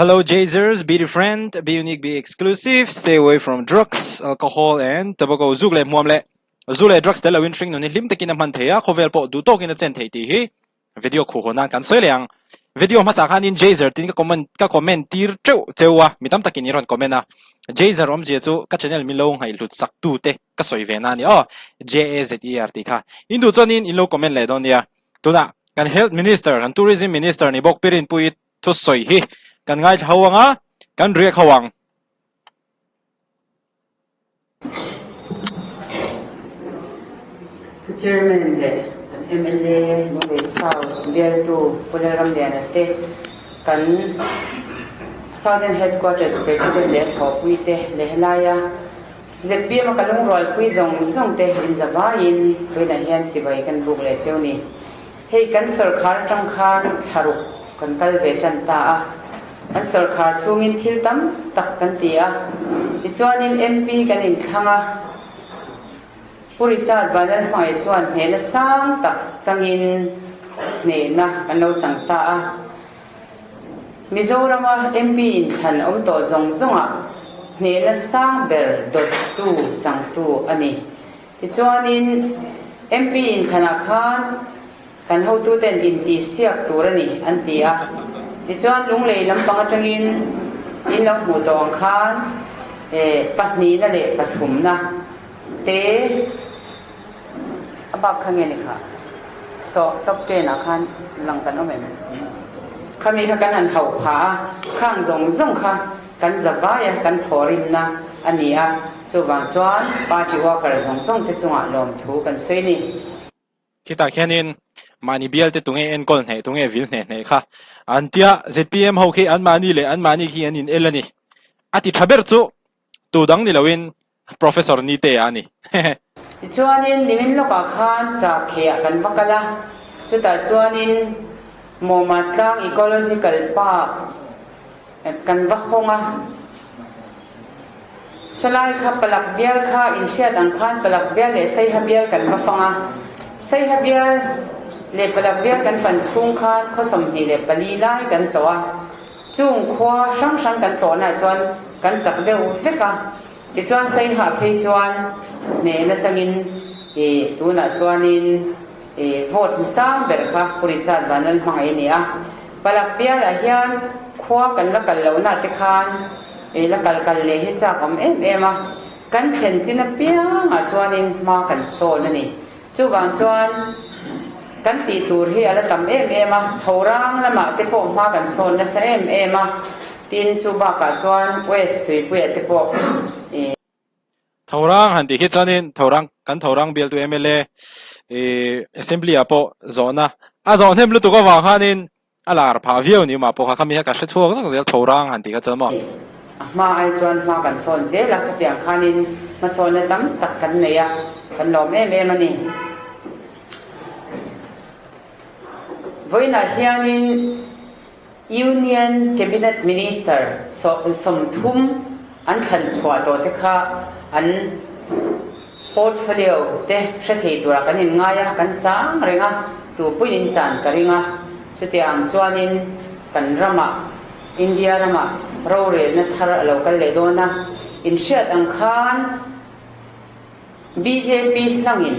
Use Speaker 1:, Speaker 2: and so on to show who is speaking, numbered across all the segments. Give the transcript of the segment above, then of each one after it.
Speaker 1: Hello Jazers, be different, be unique, be exclusive, stay away from drugs, alcohol and tobacco. Zuk leh hmuam leh zu leh drugs tel loin hring nun hi hlim takin a hman thei a, khawvel pawh duh tawkin a chen thei tih hi video khuh haw nan kan sawi leh ang. Video hmasa khanin Jazer tiin ka comment ka comment tir teuh cheu a, mi tam takin i rawn comment a. Jazer awmzia chu ka channel min lo ngaihhlut sak tu te ka sawi ve na a ni aw, J-A-Z-E-R tih kha. In duh chuanin in lo comment leh dawn nia. Tunah kan Health Minister, kan Tourism Minister ni bawk Pirinpuii thusawi hi kan ngaithla ho ang a, kan riak ho ang.
Speaker 2: Pu Chairman leh kan mla Lunglei South bialtu Pu Lalramliana te, kan Southern Headquarters President leh a thawhpuite leh helaia Zpm a ka lungrualpui zawng zawng te inzavaiin tunah hian chibai kan buk leh cheu ni. Hei kan sawrkhar atang khan thlaruk kan kal ve tan ta a, kan sawrkhar chhungin thil tam tak kan ti a, tichuanin MP kan inthlang a, Pu Richard Vanlalhmangaih chuan hnehna sang tak changin hnehna kan lo chang ta a. Mizorama MP inthlan awm tawh zawng zawngah hnehna sang ber dawttu changtu a ni. Tichuanin MP inthlanah khan kan hotuten intihsiak tur a ni an ti a. Tichuan Lunglei lampang atangin in lo hmuh tawh ang khan pahnihna leh pathumna te A bak kha nge ni kha? Saw top ten ah khan lang kan awm em? Khami kha kan han hauh pha a, khang zawng zawng kha kan za vai a, kan thawhrimna a ni a, chuvang chuan party worker zawng zawng te chungah lawmthu kan sawi ni.
Speaker 1: Khitah khianin mahni bial te tunge enkawl hneh tunge vil hneh hneh kha an tia zpm ho khi anmahni leh anmahni khi an in el a ni. A ti tha ber chu tu dang ni loin Professor Nite a ni.
Speaker 2: Tichuanin nimin lawkah khan Chakheah kan va kal a, chutah chuanin Mawma Tlang Ecological Park kan va hawng a. Salai kha Palak bial kha inhriat ang khan Palak bial leh Saiha bial kan va fang a. Saiha bial leh Palak bial kan fan chhung khan khaw 24 lai kan tlawh a. Chung khua hrang hrang kan tlawhnah chuan kan chak deuh vek a, tichuan Saiha phei chuan hnehna changin ih tunah chuanin ih vote hmu sang ber kha Pu Richard Vanlal hmangaih a ni a. Palak bialah hian khua kan la kal lohna te khan ih la kal kal leh hi chak awm em em a, kan thlen chin apiangah chuanin hma kan sawn a ni. Chuvang chuan kan tih tur hi a la tam em em a, Thorang lamah te pawh hma kan sawn nasa em em a, tin chu bakah chuan West Tuipuia te pawh i.
Speaker 1: Thorang han tih khi chuanin Thorang kan Thorang bialtu mla i Assembly ah pawh zawhna a zawh hnem lutuk avang khanin A lar phah viau ni mah pawh kha khami kha ka hre chhuak zawk zel tho rang han tih kha chuan maw.
Speaker 2: A hma ai chuan hma kan sawn zel a, khatiang khanin hmasawnna tam tak kan nei a, kan lawm em em a ni. Vawiinah hianin Union Cabinet Minister 30 an thlan chhuah tawh te kha an Portfolio te hre thei tura kan inngai a, kan chang reng a, tupuiin in chan ka ring a. Chutiang chuanin kan ramah, India ramah rorelna thar a lo kal leh dawn a. Inhriat ang khan bjp hlangin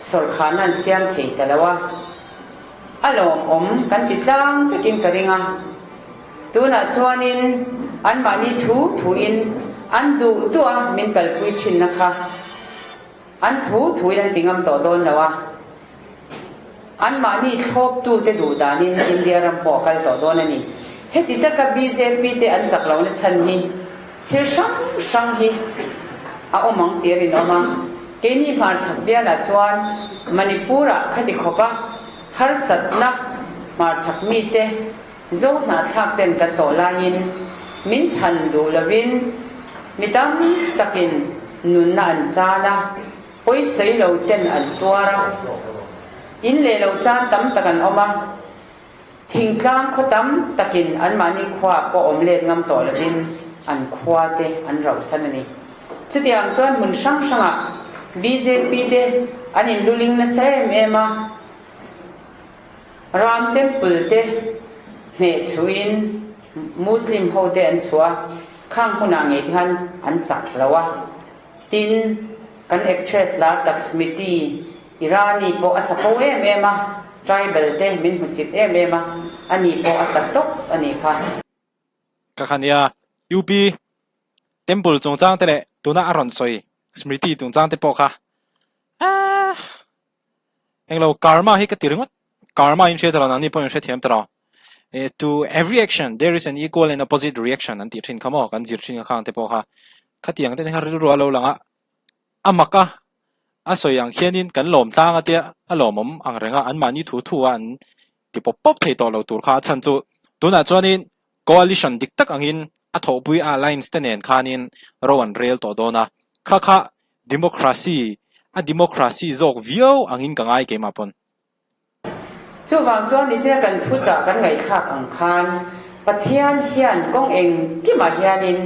Speaker 2: sawrkharna an siam thei ta lo a, a lawmawm kan ti tlang vekin ka ring a. Tunah chuanin anmahni thu thuin an duh duh a min kalpui thinna kha an thu thuin an ti ngam tawh dawn lo a, anmahni thlawptute duh danin India ram pawh a kal tawh dawn a ni. Heti taka bjp te an chak lohna chhan hi thil hrang hrang hi a awm ang tih a rinawm a, keini hmarchhak bialah chuan Manipur-ah khati khawpa harsatna hmarchhak mite Zo hnahthlak ten kan tawh laiin min chhan duh lovin mi tam takin nunna an chan a, pawisawi lo ten an tuar a, in leh lo chan tam tak an awm a, thingtlang khaw tam takin anmahni khua pawh awm let ngam tawh lovin an khua te an rauhsan a ni. Chutiang chuan hmun hrang hrangah bjp te an inluling nasa em em a. Ram temple te hneh chhuhin Muslim ho te an chhuah a, khang hmunah ngei te khan an chak lo a. Tin, kan actress lar tak Smriti Irani pawh a chapo em em a, tribal te min hmusit em em a, ani pawh a tla tawp a nih kha.
Speaker 1: Ka kha nia, UP Temple chungchang te leh tuna a rawn sawi Smriti chungchang te pawh kha aah englo karma hi ka ti ringawt, karma in hria ta lo nangni pawh in hrethiam ta lo. To every action there is an equal and opposite reaction an tih thin kha maw kan zir thin kha khang te pawh kha khatiang te kha rilru a lo lang a, a mak a, a sawi ang khianin kan lawm tlang a tia a lawmawm ang reng a, anmahni thu thu a an ti pawp pawp thei tawh lo tur kha a chhan chu tunah chuanin coalition dik tak angin a thawhpui a alliance te nen khanin ro an rel tawh dawn a, kha kha democracy a democracy zawk viau angin ka ngai keimah pawn.
Speaker 2: Chuvang chuan nichina kan thuchah kan ngaihthlak ang khan Pathian hian kawng engkimah hianin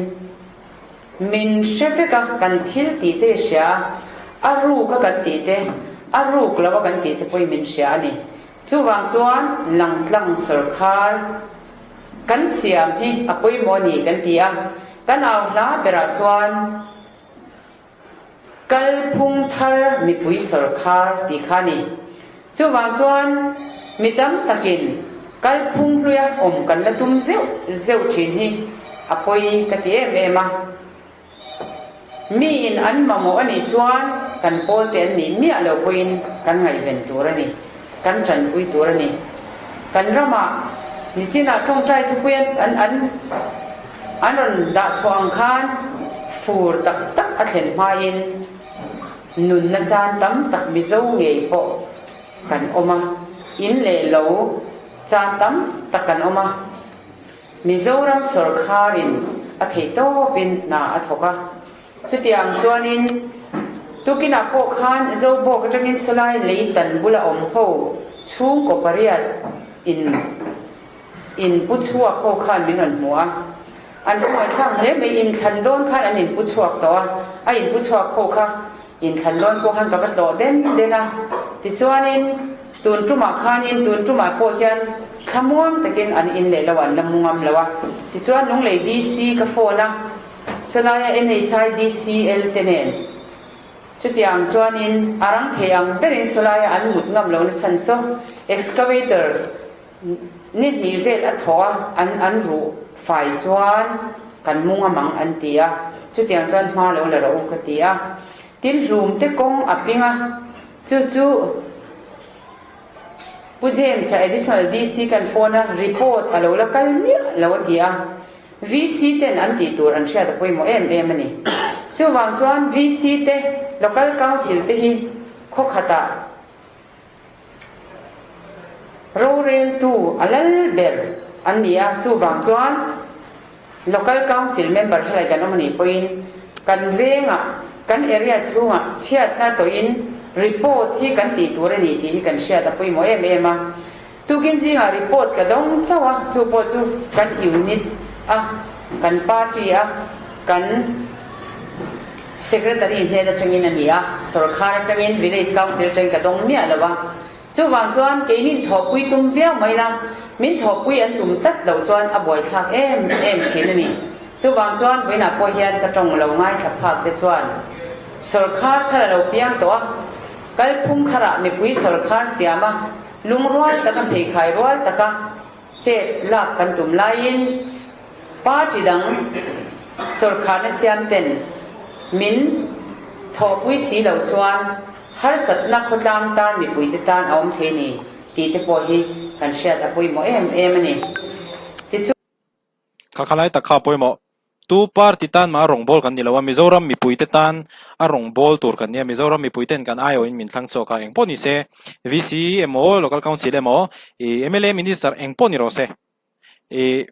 Speaker 2: min hre vek a, kan thil tih te i hria a, a ruk a kan tih te, a ruk lo a kan tih te pawhin min hria a ni. Chuvang chuan langtlang sawrkhar kan siam hi a pawimawh a ni kan ti a, kan au hla berah chuan, Kalphung thar mipui sawrkhar tih kha a ni. Chuvang chuan mi tam takin kalphung hluia awm kan la tum zeuh zeuh thin hi a pawi ka ti em em a. Miin an mamawh a nih chuan kan pawl te an nih miah lo pawhin kan ngaihven tur a ni, kan tanpui tur a ni. Kan ramah nichinah tawngtai thupui an an An rawn dah chhuah ang khan fur tak tak a thlen hmain nunna chan tam tak Mizo ngei pawh kan awm a, in leh lo chan tam tak kan awm a. Mizoram sawrkharin a theih tawpin hna a thawk a. Chutiang chuanin tukinah pawh khan Zobawk atangin sawlai lei tan bula awm ho chhungkaw pariat in In pu chhuak ho khan min rawn hmu a, an hmuaithlak hle mai, inthlan dawn khan an in pu chhuak tawh a, a in pu chhuak ho kha inthlan dawn pawh khan ka va tlawh den den a, tichuanin tun tumah khanin tun tumah pawh hian thlamuang takin an in leh lo a, an la mu ngam lo a, tichuan Lunglei DC ka phone a, sawlaia NHIDCL te nen chutiang chuanin a rang thei ang berin sawlaia an mut ngam lohna chhan saw excavator Ni hnih vel a thawh a, an an ruh fai chuan kan mu ngam ang an ti a, chutiang chuan hma lo la rawh u ka ti a. Tin hlum te kawng a ping a, chu chu Pu James-a Additional DC kan phone a, report a lo la kal miah lo a ti a. VC ten an tih tur an hriat a pawimawh em em a ni. Chuvang chuan VC te, Local Council te hi khawkhatah, Roreltu a lal ber an ni a, chuvang chuan Local Council member helai kan awm a nih pawhin kan vengah, kan area chhungah chhiatna tawhin report hi kan tih tur a ni tih hi kan hriat a pawimawh em em a. Tukin zingah report ka dawng chauh a, chu pawh chu kan unit a, kan party a, kan Secretary hnen atangin a ni a, sorkar atangin Village Council atangin ka dawng miah lo a. Chuvang chuan keinin thawhpui tum viau mai la, min thawhpui an tum tlat loh chuan a buaithlak em em thin a ni. Chuvang chuan vawiinah pawh hian ka tawng lo ngaithla phak te chuan sorkar thar a lo piang tawh a, kalphung tharah mipui sorkar siam a, lungrual taka pheikhai rual taka chet lak kan tum laiin party dang sawrkharna siam ten min thawhpui si lo chuan harsatna khawtlang tan mipuite tan a awm thei ni tih te pawh hi kan hriat a pawimawh em em a ni. Tichuan.
Speaker 1: Kha khalai tak kha a pawimawh. Tu party tan mah a rawngbâwl kan ni lo a, Mizoram mipuite tan a rawngbâwl tur kan ni a, Mizoram mipuiten kan aiawhin min thlang chhuak a, eng pawh ni se, VC emaw, Local Council emaw, ih mla Minister eng pawh ni rawh se, ih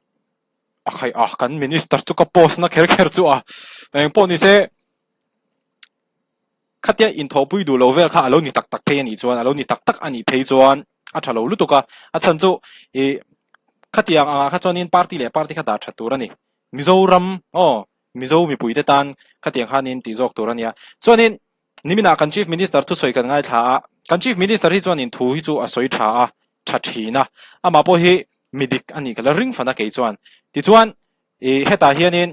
Speaker 1: a khaih a, kan Minister chu ka post na kher kher chu a, eng pawh ni se, Khatia inthawhpui duh lo vel kha a lo ni tak tak phei a nih chuan, a lo ni tak tak a nih phei chuan a tha lo lutuk a. A chhan chu ih khatiang angah kha chuanin party leh party kha dah that tur a ni. Mizoram aw Mizo mipuite tan khatiang khanin tih zawk tur a nia. Chuanin niminah kan Chief Minister thusawi kan ngaithla a, kan Chief Minister hi chuanin thu hi chu a sawi tha a, tha thin a. Amah pawh hi. mi dik a nih ka la ring fan a kei chuan. Tichuan ih hetah hianin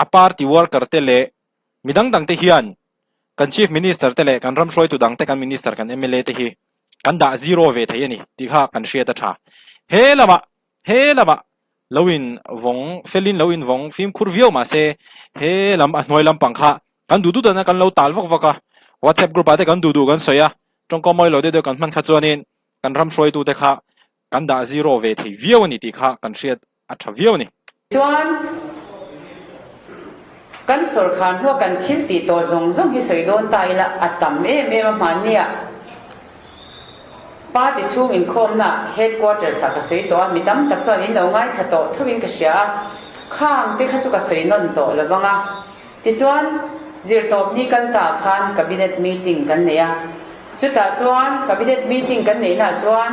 Speaker 1: a party worker te leh mi dang dang te hian kan Chief Minister te leh kan ram hruaitu dang te kan Minister kan mla te hi kan dah zero ve thei a ni tih kha kan hriat a tha. He lamah he lamah lo in vawng felin lo in vawng fimkhur viau mah se he lam a hnuai lampang kha kan duh duh dana kan lo tal vak vak a, WhatsApp group ah te kan duh duh kan sawi a, tawngkaw mawi lo deuh deuh kan hman kha chuanin kan ram hruaitu te kha kan dah zero ve thei viau a ni tih kha kan hriat a tha viau a ni.
Speaker 2: Chuan kan sawrkhar hnua kan thil tih tawh zawng zawng hi sawi dawn ta ila a tam em em a hmannia party chhung inkhawmna headquarters ah ka sawi tawh a, mi tam tak chuan in lo ngaithla tawh tho in ka hria a, khang te kha chu ka sawi nawn tawh lo vang a. Tichuan zirtawpni kal ta khan cabinet meeting kan nei a, chutah chuan cabinet meeting kan neihnaah chuan,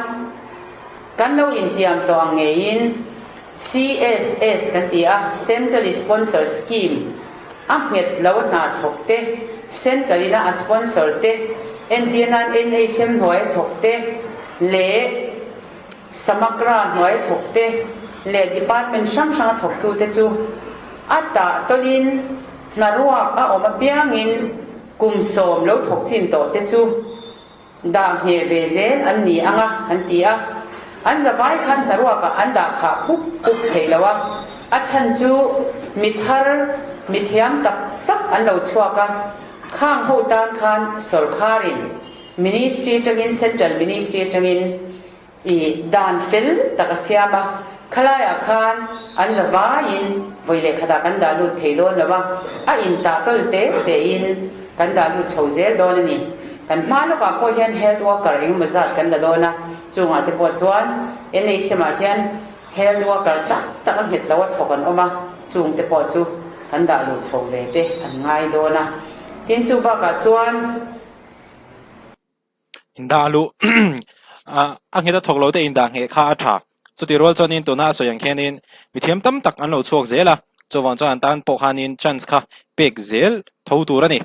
Speaker 2: Kan lo intiam tawh ang ngeiin CSS kan ti a, Central Sponsor Scheme, a nghet lo hna thawk te, Central ina a sponsor te, entir nan NHM hnuai a thawk te leh Samagra hnuai a thawk te leh department hrang hrang a thawktu te chu a tah tawlhin hna ruak a awm apiangin kum sawm lo thawk chin tawh te chu Dah ngheh ve zel an ni ang a, an ti a. An zavai khan hnaruakah an dah khah pup pup thei lo a. A chhan chu mi thar, mi thiam tak tak an lo chhuak a. Khang ho tan khan sawrkharin Ministry atangin, Central Ministry atangin i dan fel tak a siam a. Khalaiah khan an zavaiin vawi leh khatah kan dah lut thei dawn lo a, a intah tawl te tein kan dah lut chho zel dawn a ni. Kan hma lawkah pawh hian health worker engemaw zat kan la dawn a, chungah te pawh chuan NHM ah hian health worker tak tak a nghet lo a thawk an awm a, chung te pawh chu kan dah luh chho ve te an ngai dawn a. Tin, chu bakah chuan.
Speaker 1: Indah luh a nghet a thawk lo te indah ngheh kha a tha. Chutih rual chuanin tuna a sawi ang khianin mithiam tam tak an lo chhuak zel a, chuvang chuan an tan pawh khanin chance kha pek zel tho tur a ni.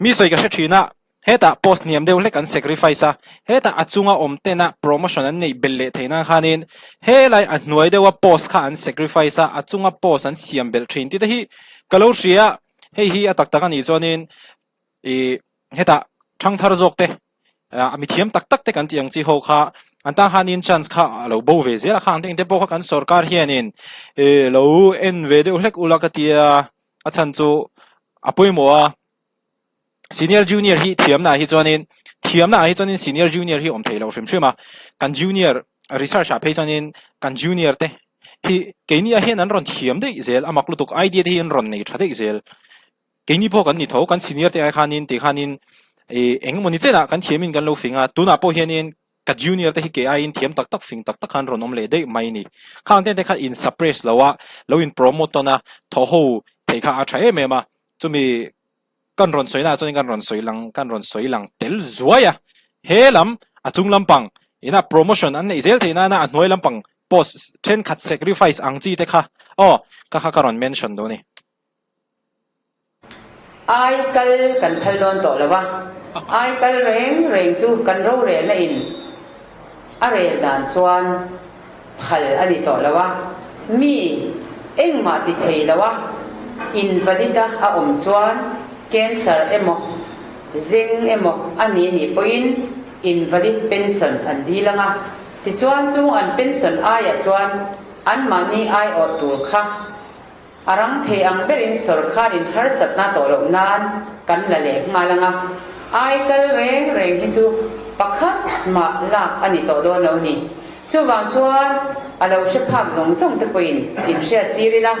Speaker 1: Mi sawi ka hre thin a, hetah post hniam deuh hlek an sacrifice a, hetah a chunga awm tena promotion an neih belh leh theih nan khanin helai a hnuai deuha post kha an sacrifice a, a chunga post an siam belh thin tih te hi ka lo hria a, hei hi a tak tak a nih chuanin I hetah thangthar zawk te a mithiam tak tak te kan tih ang chi ho kha an tan khanin chance kha a lo bo ve zel a, khang te engte pawh kha kan sorkar hianin i lo en ve deuh hlek ula ka tia a chhan chu a pawimawh a, senior junior hi thiamna ah hi chuanin thiamna ah hi chuanin senior junior hi awm thei lo hrim hrim a, kan junior research ah phei chuanin kan junior te hi keini ah hian an rawn thiam daih zel a mak lutuk idea te hi an rawn nei tha daih zel. Keini pawh kan ni tho, kan senior te ai khanin ti khanin ih eng emaw ni chenah kan thiamin kan lo fing a, tunah pawh hianin ka junior te hi kei aiin thiam tak tak fing tak tak khan rawn awm leh daih mai ni. Khang te te kha in suppress lo a, lo in promote tawn a, thaw ho theih kha a tha em em a, chumi kan rawn sawi naah chuanin kan rawn sawi lang kan rawn sawi lang tel zuai a, he lam a chung lampang ina promotion an neih zel theih nana a hnuai lampang post thenkhat sacrifice ang chi te kha aw ka kha ka rawn mention duh a ni.
Speaker 2: Ai kal kan phal dawn tawh lo a, ai kal reng reng chu kan rorelna in a rel dan chuan phal a ni tawh lo a, mi engmah ti thei lo a, invalid a a awm chuan cancer emaw zeng emaw a ni nih pawhin invalid pension an dil ang a, tichuan chung an pension aiah chuan anmahni aiawh tur kha A rang thei ang berin sawrkharin harsatna tawh loh nan kan la leh nghal ang a, ai kal reng reng hi chu pakhat mah lak a ni tawh dawn lo ni. Chuvang chuan a lo hre phak zawng zawng te pawhin inhriat tir ila,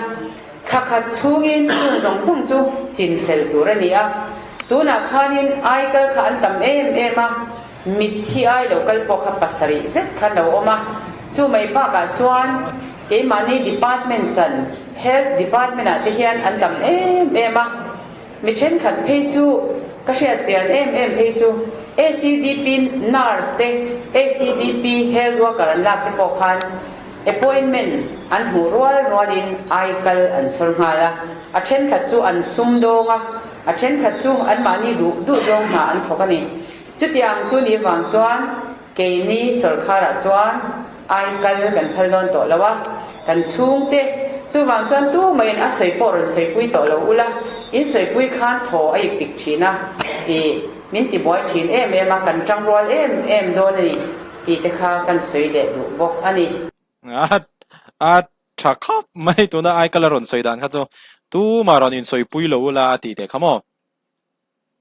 Speaker 2: thla khat chhungin chung zawng zawng chu chin fel tur a ni a. Tunah khanin ai kal kha an tam em em a, Mitthi ai lo kal pawh kha pasarih zet khan lo awm a, chu mai bakah chuan keimahni department chan Health department ah te hian an tam em em a, mi thenkhat phei chu ka hriat chian em em phei chu ACDP nurse te ACDP health worker an lak te pawh khan appointment an hmuh rual rualin ai kal an chhawr nghal a, a thenkhat chu an sumdawng a, a thenkhat chu anmahni duh duh zawng hna an thawk a ni. Chutiang chu ni vang chuan keini sawrkharah chuan Ai kal kan phal dawn tawh lo a, kan chhungte chuvang chuan tumaiin a sawi pawh rawn sawipui tawh lo ula, in sawipui khan thaw a ipik thin a, ih min tibuai thin em em a, kan tangrual em em dawn a ni tih te kha kan sawi leh duh bawk a ni.
Speaker 1: A a tha khawp mai tuna ai kal a rawn sawi dan kha chu tumah rawn insawipui lo ula a tih teh kha maw.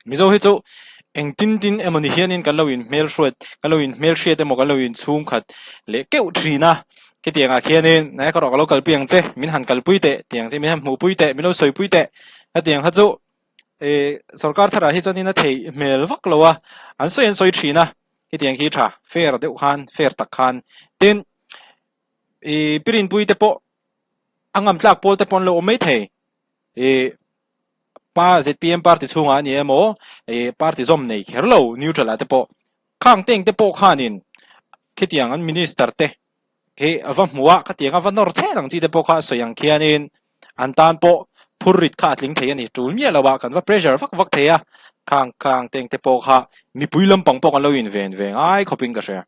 Speaker 1: Mizo hi chu engtin tin emaw ni hianin kan lo inhmelhruat, kan lo inhmelhriat emaw kan lo inchhungkhat leh keuh thin a. Khitiang ah khianin nai ka rawh ka lo kalpui ang che, min han kalpui teh tih ang che, min han hmuhpui teh, min lo sawipui teh hetiang kha chu eh sorkar tharah hi chuanin a theih hmel vak lo a, an sawi an sawi thin a, khitiang khi tha fair deuh khan, fair tak khan. Tin, ih pirinpui te pawh a ngam tlak pawl te pawh an lo awm maithei. Ih pa zpm party chhungah a ni emaw ih party zawm nei kher lo neutral ah te pawh khang teng te pawh khanin khitiang an minister te khi a va hmu a khatiang a va nawr thlen ang chi te pawh kha a sawi ang khianin an tan pawh phur rit kha a tling thei a ni tul miah lo a kan va pressure vak vak thei a khang khang teng te pawh kha mipui lampang pawh kan lo inven ve ngai khawpin ka hria.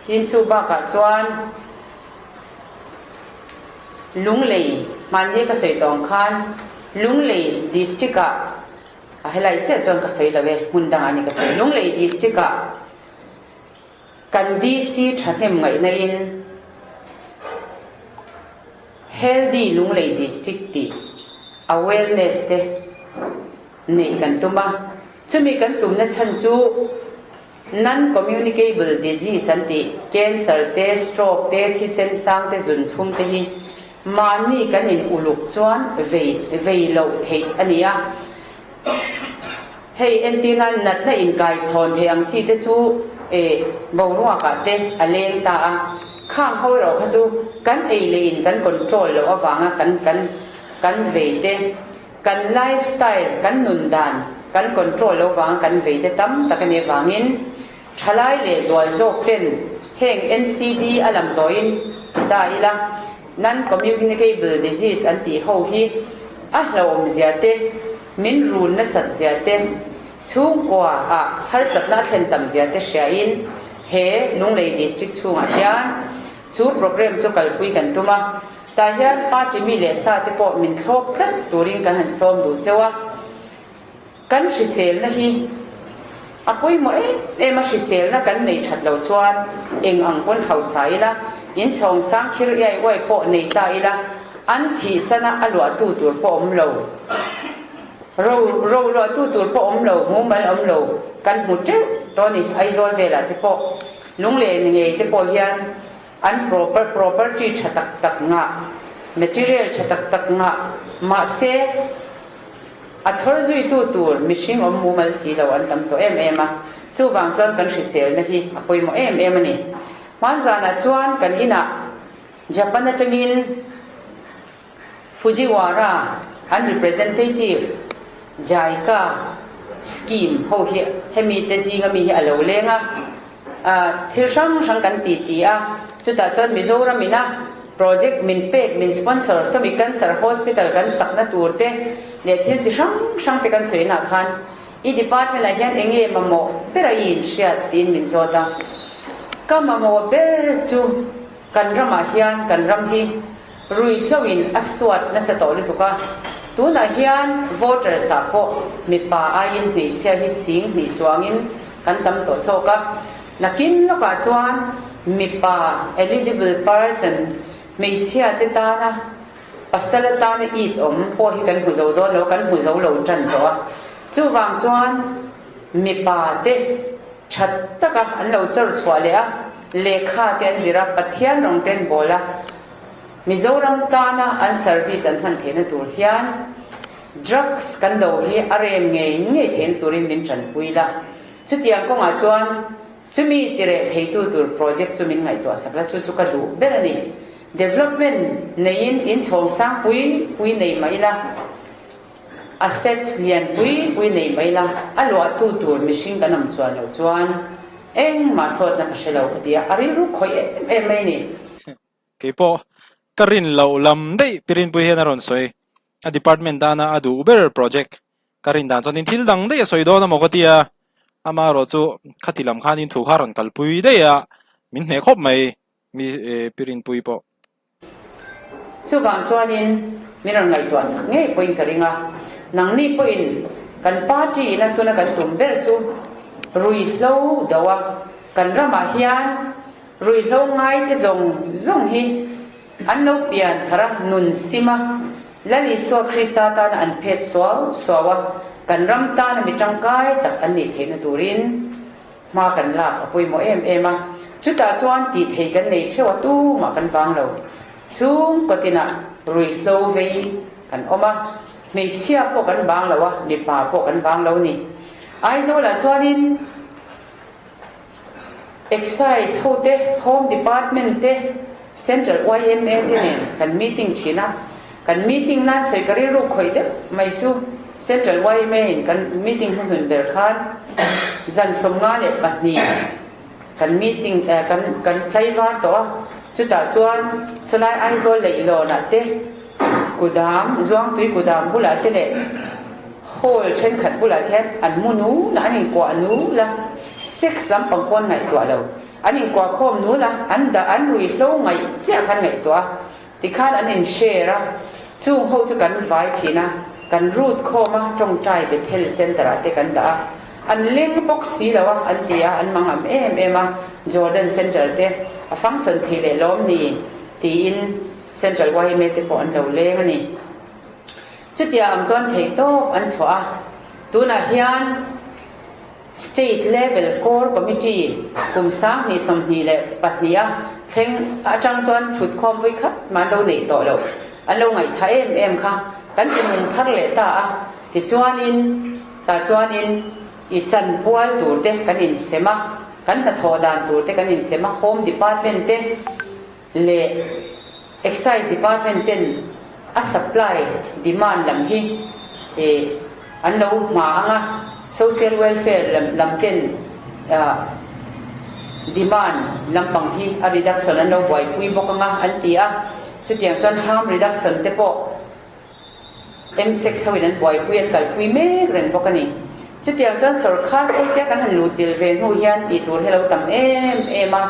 Speaker 2: Tin chu bakah chuan Lunglei hmanni ka sawi tawng khan Lunglei District ah a helai chiah chuan ka sawi lo e, hmun dangah ni ka sawi. Lunglei District ah kan DC thahnem ngaihna in Healthy Lunglei District tih awareness te neih kan tum a, chumi kan tumna chhan chu Non-communicable disease an tih, cancer te, stroke te, thisen sang te, zunthum te hi mahni kan in uluk chuan vei vei loh theih a ni a. Hei entirna natna inkai chhawn thei ang chi te chu eh boruakah te a leng ta a, khang ho erawh kha chu kan ei leh in kan control loh avanga kan kan kan vei te, Kan lifestyle, kan nun dan, kan control lo vang kan vei te tam tak a nih avangin thalai leh zual zawk ten heng NCD a lam tawhin ta ila non-communicable disease an tih ho hi a hlauhawm zia te, min run nasat zia te, chhungkua ah harsatna a thlen tam zia te hriain he Lunglei District chhungah hian chu programme chu kalpui kan tum a. Tah hian party mi leh sa te pawh min thlawp tlat turin kan han sawm duh cheu a, kan hriselna hi a pawimawh em em a, hriselna kan nei that lo chuan eng ang pawn hausa ila, inchhawng sang khir iai uai pawh nei ta ila, an thihsana a luahtu tur pawh awm lo, ro ro luahtu tur pawh awm lo, mumal awm lo kan hmu teuh tawh a ni, Aizawl velah te pawh lunglen ngei te pawh hian. An proper property tha tak tak ngah, material tha tak tak ngah, mahse a chhawr zuitu tur mihring awm mumal si lo an tam tawh em em a, chuvang chuan kan hriselna hi a pawimawh em em a ni. Hmanzanah chuan kan inah Japan atangin Fujiwara an representative JICA scheme ho hi hemi te zinga mi hi a lo leng a, thil hrang hrang kan ti ti a, chutah chuan Mizoram ina project min pek min sponsor sawmi cancer hospital kan sakna tur te leh thil chi hrang hrang te kan sawi nah khan i department ah hian eng nge mamawh ber a i inhriat tiin min zawt a, ka mamawh ber chu kan ramah hian kan ram hi Ruihhloin a suat nasa tawh lutuk a, tunah hian voters ah pawh mipa aiin hmeichhia hi sing hnih chuangin kan tam tawh zawk a, nakin lawkah chuan mipa eligible person hmeichhia te tana pasal atana it awm pawh hi kan hmu zo dawn lo, kan hmu zo lo tan tawh a, chuvang chuan mipa te tha taka an lo chawr chhuah leh a, lehkha te an zir a, Pathian rawng te an bawl a. Mizoram tana an service an hman theihna tur hian drugs kan do hi a rem ngei ngei theihna turin min tanpui la. Chutiang kawngah chuan chumi tireh theitu tur project chu min ngaihtuah sak la, chu chu ka duh ber a ni. Development neiin inchhawng sang pui pui nei mah ila, assets lian pui pui nei mah ila, a luahtu tur mihring kan awm chuan loh chuan engmah sawtna ka hre lo ka ti a, a rilru khawih em em mai a ni.
Speaker 1: Kei pawh ka rin loh lam daih Pirinpui hian a rawn sawi. A department tana a duh ber project ka rin dan chuanin thil dang daih a sawi dawn amaw ka ti a, amaherawh chu khati lam khanin thu kha a rawn kalpui daih a. Min hneh khawp mai mi Pi Rinpuii pawh.
Speaker 2: Chuvang chuanin min rawn ngaihtuah sak ngei pawhin ka ring a, nangni pawhin kan party ina tuna kan tum ber chu ruihhlo do a, kan ramah hian ruihhlo ngaite zawng zawng hi an lo pian thar a, nun sim a, Lal Isua Krista tana an phet suau suau a, kan ram tana mi tangkai tak an nih theihna turin hma kan lak a pawimawh em em a. Chutah chuan tih thei kan nei theuh a, tumah kan vang lo. Chhung kawtinah ruihhlo vei kan awm a, hmeichhia pawh kan vang lo a, mipa pawh kan vang lo ni. Aizawlah chuanin Excise hote, Home Department te, Central yma te nen kan meeting thin a, kan meeting nan sawi ka rilru khawih deuh mai chu Central yma in kan meeting hnuhnun ber khan zan 52 kan meeting kan kan tlaivar tawh a, chutah chuan sawlai Aizawl leihlawnah te kudam Zuangtui kudam bulah te leh Hall thenkhat bulah te hian an mu nul a, an inkuah nul a, sex lampang pawh an ngaihtuah lo. An inkuah khawm nul a, an dah an ruihhlo ngaih chiah khan ngaihtuah a, tikhan an in share a, chung ho chu kan vai thin a, kan root khawm a, tawngtai Bethel Centre ah te kan dah a, an leng bawk si lo a, an ti a, an mang am em em a, Jordan Centre te a function thei leh lawm ni tiin Central yma te pawh an lo leng a ni. Chutia ang chuan theihtawp an chhuah a, tunah hian State Level Core Committee kum 2022 a thleng atang chuan thutkhawm vui khat mah an lo neih tawh loh, an lo ngaihthah em em kha kan ti nung thar leh ta a, tichuanin tah chuanin i chanpual tur te kan insem a, kan hnathawh dan tur te kan insem a, Home Department te leh Excise Department ten a supply demand lam hi an lo hma ang a, Social Welfare lam lam ten demand lampang hi a reduction an lo buaipui bawk ang a an ti a, chutiang chuan harm reduction te pawh M-sec hoin an buaipui an kalpui mek reng bawk a ni. Chutiang chuan sorkar pawlte kan han luhchilh ve hnu hian tih tur hi lo tam em em a.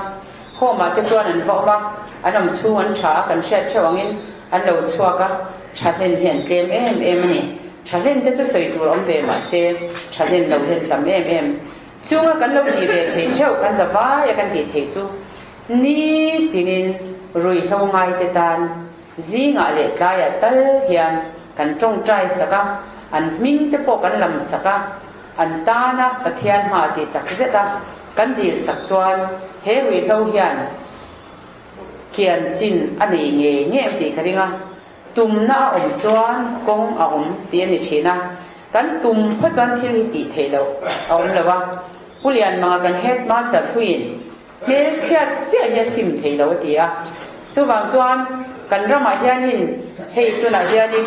Speaker 2: Home ah te chuan an va awm a, an awm chhung an tha a, kan hriat theuh angin an lo chhuak a, tha hlen hi an tlem em em a ni. Tha hlen te chu sawi tur awm ve mah se, tha hlen lo hlen tam em em. Chunga kan lo tih ve theih theuh, kan za vai a kan tih theih chu ni tinin ruihhlo ngai te tan zingah leh tlaiah tal hian kan tawngtai sak a, an hming te pawh kan lam sak a, an tana Pathian hma tih tak zet a kan dil sak chuan he ruihhlo hian kian chin a nei ngei ngei tih ka ring a, tumna a awm chuan kawng a awm tih a ni thin a, kan tum phawt chuan thil hi tih theih loh a awm lo a, Pu Lianmanga kan headmaster puiin hmelchhiat chiah hi a sim thei lo a ti a, chuvang chuan kan ramah hianin hei tunah hianin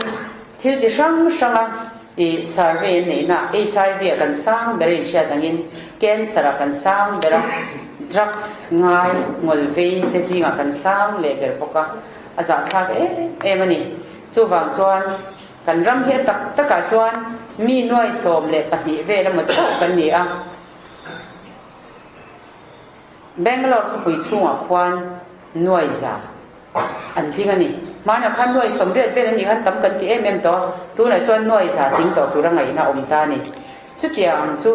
Speaker 2: thil chi hrang hranga I survey an neihna HIV ah kan sang ber a inhriat angin cancer ah kan sang ber a, drugs ngai ngawl vei te zingah kan sang leh ber bawk a, a zahthlak em em a ni. Chuvang chuan kan ram hi a tak takah chuan mi nuai 12 vel emaw chauh kan ni a. Bangalore khawpui chhungah khuan nuai za an tling a ni. Hmanah khan nuai 80 vel an nih khan tam kan ti em em tawh a, tunah chuan nuai za tling tawh tura ngaihna a awm ta a ni. Chutiang ang chu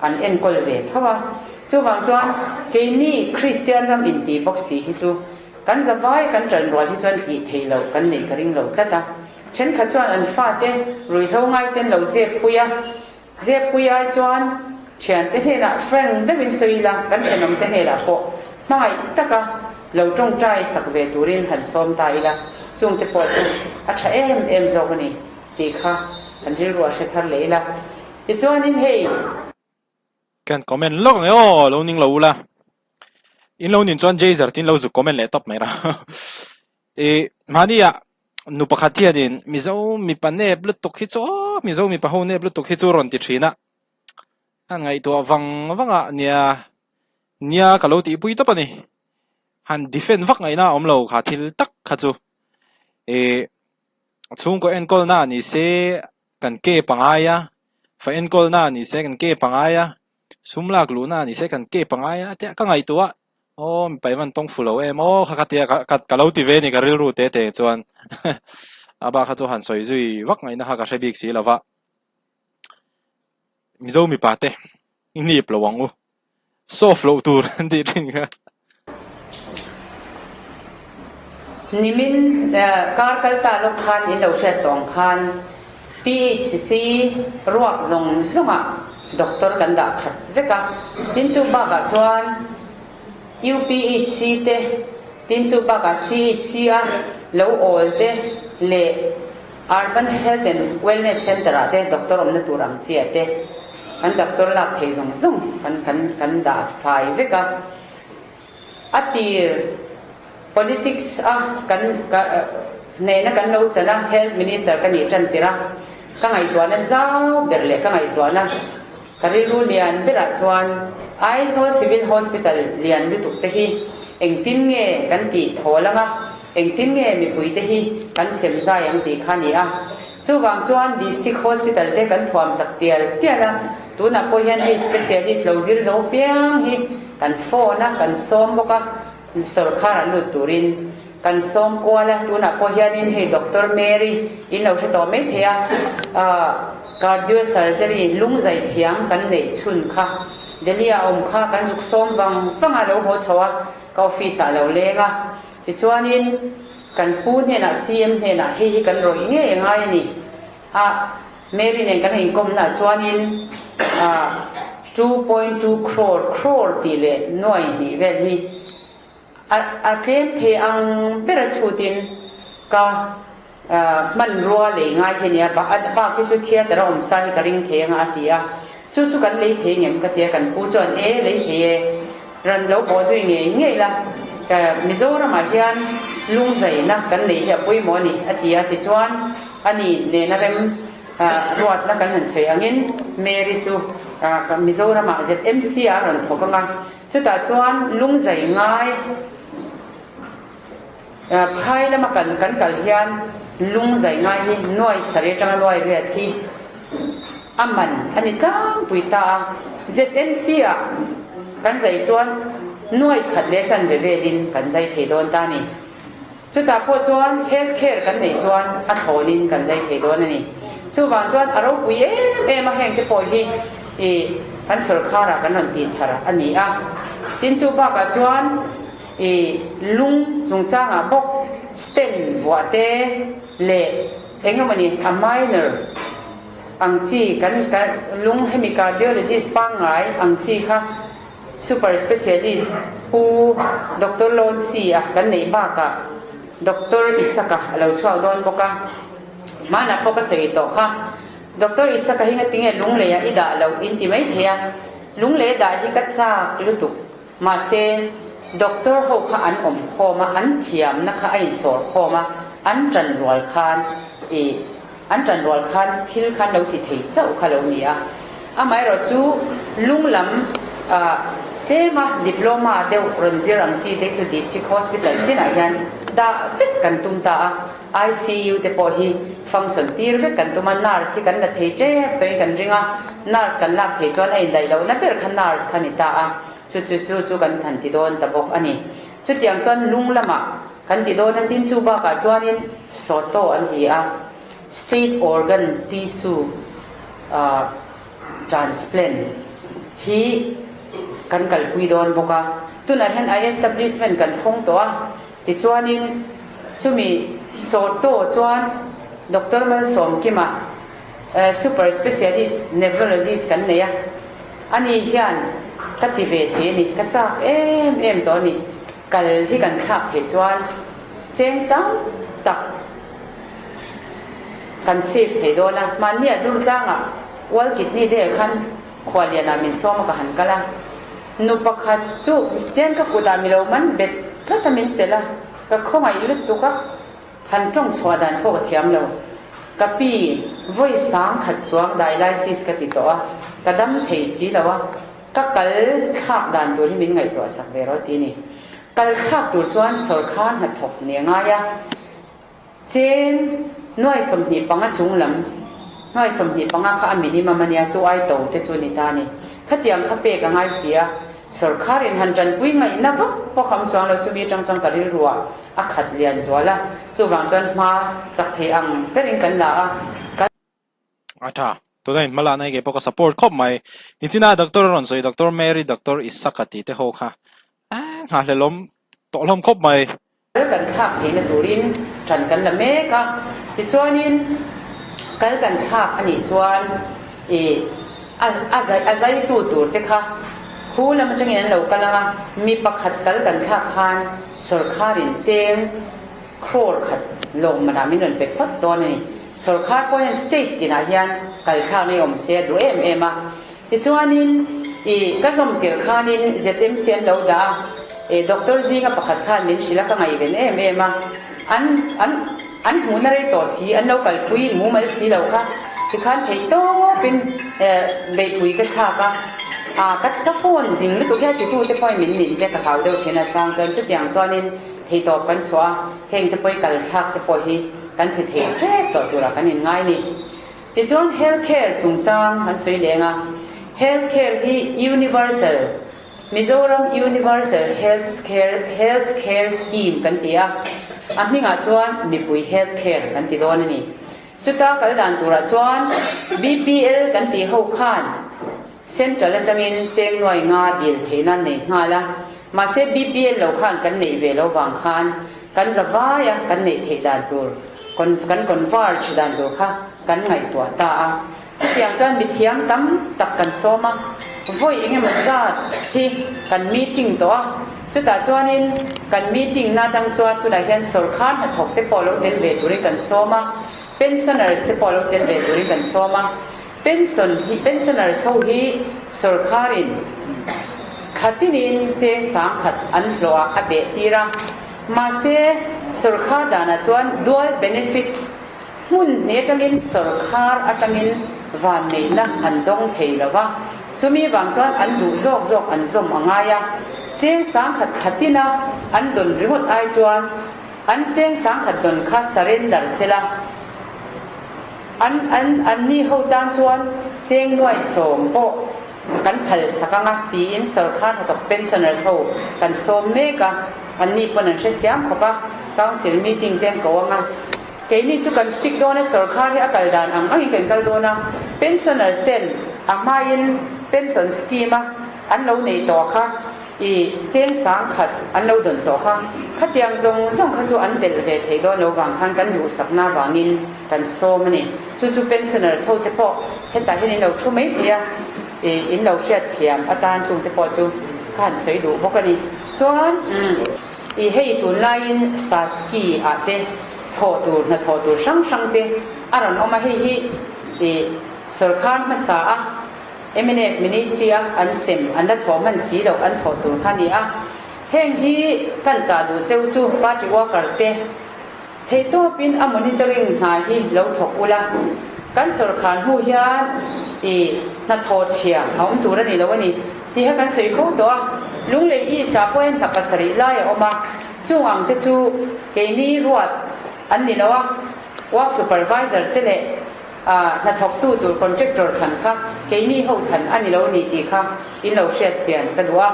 Speaker 2: an enkawl ve tho a. Chuvang chuan keini Kristian ram inti bawk si hi chu kan zavai kan ṭan rual hi chuan tih theih loh kan neih ka ring lo tlat a. Ṭhenkhat chuan an fate ruihhlo ngaiten lo zep pui a. Zeppuii ai chuan thiante hnenah frank deuhin sawi ila, kan thenawmte hnenah pawh hmangaih taka lo tawngtai sak ve turin han sawm ta ila, chungte pawh chu a tha em em zawk a ni tih kha kan rilru a hre thar leh ila. Tichuanin hei.
Speaker 1: Kan comment lawk ang e aw, lo ning lo ula. In lo nin chuan Jayzer tin lo zuk comment leh tawp mai ra. I mahnia nu pakhat hianin Mizo mipa nep lutuk hi chu aw Mizo mipa ho nep lutuk hi chu rawn ti thin a, a ngaihtuah vang vang a nia nia ka lo tihpui tawp a ni. Han defend vak ngaihna a awm lo kha thil tak kha chu. I chhungkaw enkawlna ni se kan ke pangai a, fa enkawlna ni se kan ke pangai a, sum lak luhna ni se kan ke pangai a tia ka ngaihtuah. Aw mipa i van tawng fu lo em aw kha kha tia ka ka lo ti ve ni ka rilru te te chuan a bak kha chu han sawi zui vak ngaihna kha ka hre bik si lo va. Mizo mipa te i nip lo ang u. Soft loh tur an tih thin kha.
Speaker 2: Nimin kar kal ta lawk khan in lo hriat tawh ang khan PHC ruak zawng zawngah doctor kan dah khat vek a. Tin chu bakah chuan UPHC te, tin chu bakah CHC a lo awl te leh Urban Health and Wellness Centre ah te doctor awmna tur ang chi ah te kan doctor lak thei zawng zawng kan kan kan dah fai vek a. A tir politics a kan hnehna kan lo chan a, Health Minister ka nih tan tir a, ka ngaihtuahna zau ber leh ka ngaihtuahna ka rilru lian berah chuan Aizawl Civil Hospital lian lutuk te hi engtin nge kan tih thawl ang a, Engtin nge mipuite hi kan sem zai ang tih kha a ni a. Chuvang chuan District Hospital te kan thuam chak tial tial a, tunah pawh hian hei specialist lo zir zo piang hi kan phone a, kan sawm bawk a, sawrkhar an lut turin kan sawm kual a, tunah pawh hianin hei Doctor Mary in lo hre tawh mai thei a, cardio surgery lung zai thiam kan neih chhun kha Delhi ah awm kha kan zuk sawm vang vang a lo haw chho a, ka office ah lo leng a. Tichuanin, kan pu hnenah, CM hnenah hei hi kan rawih ngei a ngai a ni. A, Mary nen kan inkawmnaah chuanin 2.2 crore, crore tih leh nuai hnih vel hi a a tlem thei ang ber a chhutin ka hmanrua lei ngai hi a ni a, bak hi chu theatre a awm sa hi ka ring thei anga a ti a, chu chu kan lei thei ngem ka ti a, kan pu chuan e lei thei e, ran lo bawh zui ngei ngei la, Mizoramah hian lungzaina kan nei hi a pawimawh a ni a ti a, tichuan a ni nena rem ruatna kan han sawi angin Mary chu Mizoramah ZMC ah a rawn thawk anga, chutah chuan lungzai ngai. Phai lama kan kan kal hian lung zai ngai hi nuai sarih atanga nuai riat hi a man a ni tlangpui ta a. ZNC ah kan zai chuan nuai khat leh chanve velin kan zai thei dawn ta a ni. Chutah pawh chuan health care kan neih chuan a thlawnin kan zai thei dawn a ni. Chuvang chuan a ropui em em a hengte pawh hi ih kan sawrkharah kan rawn tih thar a ni a. Tin chu bakah chuan. I lung chungchangah bawk stent vuah te leh eng emawni a minor ang chi kan lung hemi cardiologist pangngai ang chi kha super specialist Pu Doctor Lonsi a kan neih bakah Doctor Isaka a lo chhuak dawn bawk a, hmanah pawh ka sawi tawh kha. Doctor Isaka hi ngatinge lungleiah i dah loh in ti mai thei a, lunglei a dah hi ka chak lutuk. Mahse, doctor ho kha an awm khawm a, an thiamna kha a insawr khawm a, an tan rual khan ih an tan rual khan thil khan lo ti thei chauh kha lo ni a. Amaherawh chu lung lam ah tlema diploma deuh rawn zir ang chi te chu district hospital tinah hian dah vek kan tum ta a, ICU te pawh hi function tir vek kan tum a, nurse hi kan la thei tep tawhin kan ring a, nurse kan lak thei chuan a indaih lohna ber kha nurse kha ni ta a, chu chu chu chu kan han ti dawn ta bawk a ni. Chutiang chuan lung lamah kan ti dawn a, tin chu bakah chuanin SOTO an ti a, State Organ Tissue Transplant hi kan kalpui dawn bawk a, tunah hian a establishment kan thawng tawh a, Tichuanin chumi Sawrto chuan Doctor Malsawmkima, Super Specialist Nephrologist kan nei a, ani hian ka ti ve thei a ni, ka chak em em tawh a ni, kal hi kan thlak theih chuan cheng tam tak kan save thei dawn a, hmanni ah Durtlangah World Kidney Day ah khan Khualianah min sawm a ka han kal a, Nu pakhat chu tian ka kutah mi lo man bet tlat a min chelh a, ka khawngaih lutuk a, han tawng chhuah dan pawh ka thiam lo. Ka pi, vawi sang khat chuang dialysis ka ti tawh a, ka dam thei si lo a, ka kal thlak dan tur hi min ngaihtuah sak ve rawh ti ni. Kal thlak tur chuan sawrkhar hnathawk ni a ngai a. Cheng nuai 25 chung lam, nuai 25 kha a minimum a nia, chu ai to te chu ni ta a ni. Khatiang kha pek a ngai si a. Sawrkharin han tanpui ngaihna vak pawh kham chuang lo chumi atang chuan ka rilruah a khat lian zual a, chuvang chuan hma chak thei ang berin kan la a, kan.
Speaker 1: A tha. Tuna in hmalakna hi kei pawh ka support khawp mai. Nichina doctor a rawn sawi Doctor Mary, Doctor Isaka tih te ho kha nghahhlelawm tawh hlawm khawp mai.
Speaker 2: Kal kan thlak theihna turin ṭan kan la mek a, tichuanin kal kan thlak a nih chuan ih a a zai a zaitu tur te kha khu lam atangin an lo kal ang a, mi pakhat kal kan thlak khan sawrkharin cheng crore khat lawmmanah min rawn pe phawt dawn a ni. Sawrkhar pawh hian state tinah hian kal thlakna hi awm se a duh em em a. Tichuanin, i ka zawm tirh khanin ZMC an lo dah a, e doctor zinga pakhat khan min hrilh a, ka ngaihven em em a, an an an hmuhna rei tawh si, an lo kalpui mumal si lo kha, tikhan theih tawpin e beihpui ka thlak a, a ka ka phone zing lutuk hian titute pawhin min nin te ka hlau deuh thin a, chang chuan chutiang chuanin theihtawp kan chhuah a, heng te pawh i kal thlak te pawh hi kan ti thei tep tawh turah kan inngai ni. Tichuan Health Care chungchang an sawi leng a, Health Care hi Universal, Mizoram Universal Health Care, Health Care Scheme kan ti a, a hmingah chuan Mipui Health Care kan ti dawn a ni. Chuta kal dan turah chuan BPL kan tih ho khan Central atangin cheng nuai nga dil theihna an nei nghal a, mahse BPL lo khan kan neih ve lo vang khan kan za vai a kan neih theih dan tur kan converge dan tur kha kan ngaihtuah ta a. Chutiang chuan mithiam tam tak kan sawm a, vawi eng emaw zat hi kan meeting tawh a, chutah chuanin kan meeting na atang chuan tunah hian sawrkhar hnathawk te pawh lo tel ve turin kan sawm a, pensioners te pawh lo tel ve turin kan sawm a. Pension hi pensioners ho hi sawrkharin khatinin cheng sangkhat an hlawh ah a beh tir a, mahse sawrkhar danah chuan dual benefits hmun hnih atangin sawrkhar atangin vanneihna an dawng thei lo va, chumi vang chuan an duh zawk zawk an zawm a ngai a, cheng sangkhat khatina an dawn ringawt ai chuan an cheng sangkhat dawn kha surrender sela. An an anni ho tan chuan cheng nuai sawm pawh kan phal sak ang a tiin sawrkhar hnathawk pensioners ho kan sawm mek a, anni pawn an hrethiam khawp a, council meeting te an ko ang a, keini chu kan strict dawn a, sawrkhar hi a kal dan ang angin kan kal dawn a, pensioners ten a hmain pension scheme a an lo nei tawh kha. I cheng sang khat an lo dawn tawh kha, khatiang zawng zawng kha chu an belh ve thei dawn lo vang khan kan duhsakna vangin kan sawm a ni. Chu chu pensioners ho te pawh hetah hian in lo thu mai thei a, i in lo hriat thiam atan chung te pawh chu ka han sawi duh bawk a ni. Chuan i hei tunlaiin Saski ah te thawh tur hnathawh tur hrang hrang te a rawn awm a, hei hi i sawrkhar hmasa a, Mnf Ministry a an sem an la thawh hman si loh an thawh tur kha a ni a. Heng hi kan chah duh cheu chu party worker te theihtawpin a monitoring hna hi lo thawk ula, kan sawrkhar hnu hian i hnathawh chhia a awm tur a ni lo a ni tih kha kan sawi fo tawh a. Lunglei East ah pawh hian hna pasarih lai a awm a, chung ang te chu keini ruat an ni lo a, work supervisor te leh A hnathawktu tur contractor thlan kha keini ho thlan a ni lo ni tih kha in lo hriat chian ka duh a,